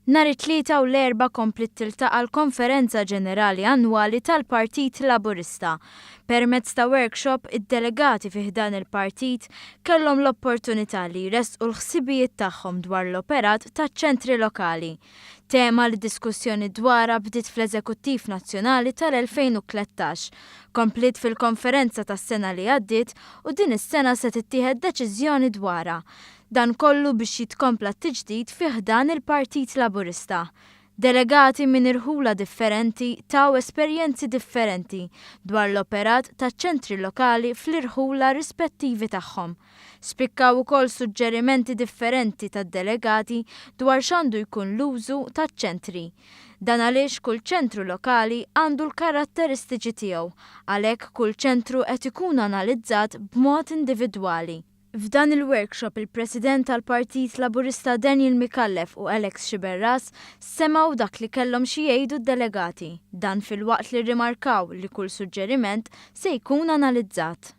Nhar it-Tlieta u l-Erbgħa kompliet tiltaqa' l-Konferenza Ġenerali Annwali tal-Partit Laburista. Permezz ta' workshop, id-delegati fi ħdan il-partit kellhom l-opportunità li jressqu l-ħsibijiet tagħhom dwar l-operat taċ-ċentri lokali. Tema li diskussjoni dwarha bdiet fl-Eżekuttiv Nazzjonali tal-2013, kompliet fil-konferenza tas-sena li għaddiet u din is-sena se tittieħed deċiżjoni dwarha. Dan kollu biex jitkompla t-tiġdid fi ħdan il-Partit Laburista. Delegati minn irħula differenti taw esperjenzi differenti dwar l-operat taċ-ċentri lokali fl-irħula rispettivi tagħhom. Spikkaw ukoll suġġerimenti differenti tad-delegati dwar x'għandu jkun l-użu taċ-ċentri. Dan għaliex kull ċentru lokali għandu l-karatteristiċi tiegħu, għalhekk kull ċentru qed ikun analizzat b'mod individwali. F'dan il-workshop il-President tal-Partit Laburista Daniel Micallef u Alex Sciberras semgħu dak li kellhom xi jgħidu d-delegati. Dan filwaqt li rrimarkaw li kull suġġeriment se jkun analizzat.